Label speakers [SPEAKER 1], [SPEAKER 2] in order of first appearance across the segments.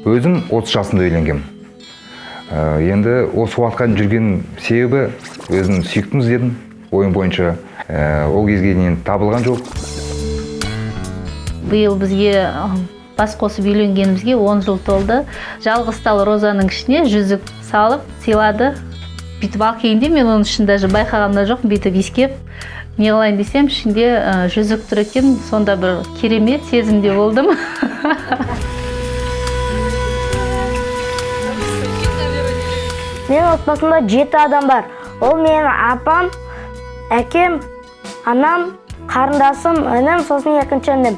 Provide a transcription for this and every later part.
[SPEAKER 1] Өзім 30 жасымда үйленгем. Енді осы уақытқа дейін жүрген себебі өзім сүйіктім іздедім ойым бойынша. Ол кезге дейін табылған жоқ.
[SPEAKER 2] Биыл бізге бас қосып үйленгенімізге 10 жыл толды. Жалғыз тал розаның ішіне жүзік салып сыйлады. Бүйтіп ал келгенде мен оның ішін даже байқаған да жоқпын, бүйтіп иіскеп не қылайын десем, ішінде жүзік тұр екен. Сонда бір керемет сезімде болдым.
[SPEAKER 3] Менің отбасымда 7 адам бар. Ол менің апам, әкем, анам, қарындасым, інім, сосын екінші інім.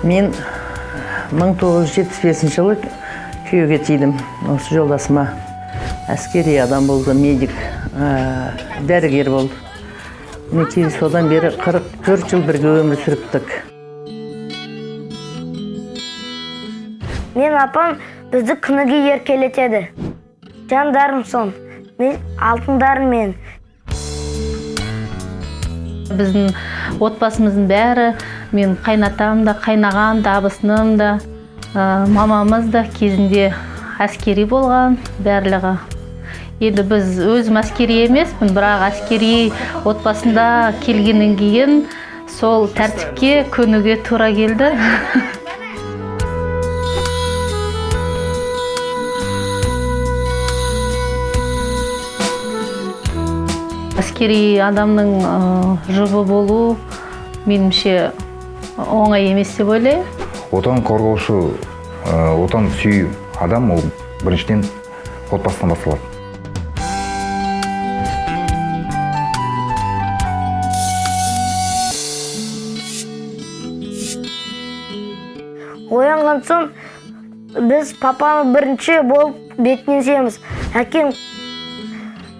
[SPEAKER 4] Мен 1975 жылы күйеуге тидім. Осы жолдасыма. Әскери адам болды, медик, дәрігер болды. Мінекей содан бері 44 жыл бірге өмір сүріптік.
[SPEAKER 3] Мен апам бізді күніге еркелетеді. Жандарым сон, мен алтындарым мен.
[SPEAKER 2] Біздің отбасымыздың бәрі, мен қайнатам да, қайнағам да, абысыным да, мамамыз да кезінде әскери болған барлығы. Енді біз өзім әскери емеспін, бірақ әскери отбасында келгеннен кейін сол тәртіпке көнуге тура келді. Әскери адамның жұбы болу меніңше оңай емес деп ойлаймын.
[SPEAKER 1] Отан қорғаушы, отан сүю адам ол біріншіден отбасынан басталады.
[SPEAKER 3] Оянған соң біз папаны бірінші болып бетінен сүйеміз. Әкем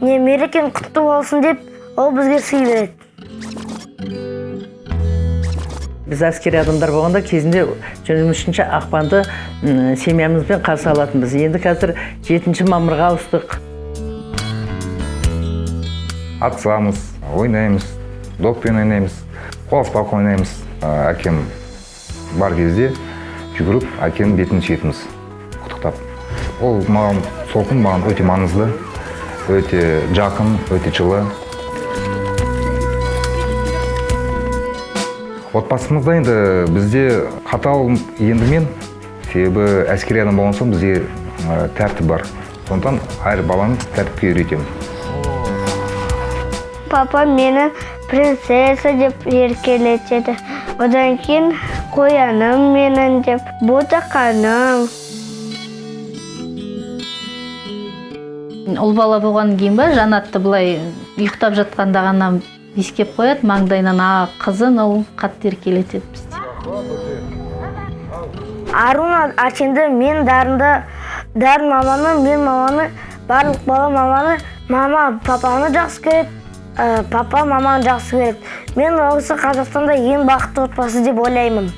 [SPEAKER 3] не мерекең құтты болсын деп ол бізге сый береді.
[SPEAKER 4] Біз әскери адамдар болғанда кезінде 23 ақпанды семьямызбен қарсы алатынбыз. Енді қазір 7 мамырға ауыстық.
[SPEAKER 1] Атысамыз, ойнаймыз, доппен ойнаймыз, қол аспақ ойнаймыз. Әкем бар кезде жүгіріп әкемнің бетін сүйетінбіз, құттықтап. Ол маған сол күн маған өте маңызды, өте жақын, өте жылы. Отбасымызда енді бізде қатал енді мен, себебі әскери адам болған соң бізде тәртіп бар. Сондықтан әр баланы тәртіпке үйретемін.
[SPEAKER 3] Папа мені принцесса деп еркелетеді. Одан кейін қояным менің деп, ботақаным.
[SPEAKER 2] Ұл бала болғаннан кейін ба, Жанатты былай ұйықтап жатқанда ғана иіскеп қояды, маңдайынан қызын ол қатты еркелетеді бізді.
[SPEAKER 3] Аруна Арсенді, мен Дарынды, Дарын маманы, мен маманы, барлық бала маманы, мама папаны жақсы көреді, папа маманы жақсы көреді. Мен осы Қазақстанда ең бақытты отбасы деп ойлаймын.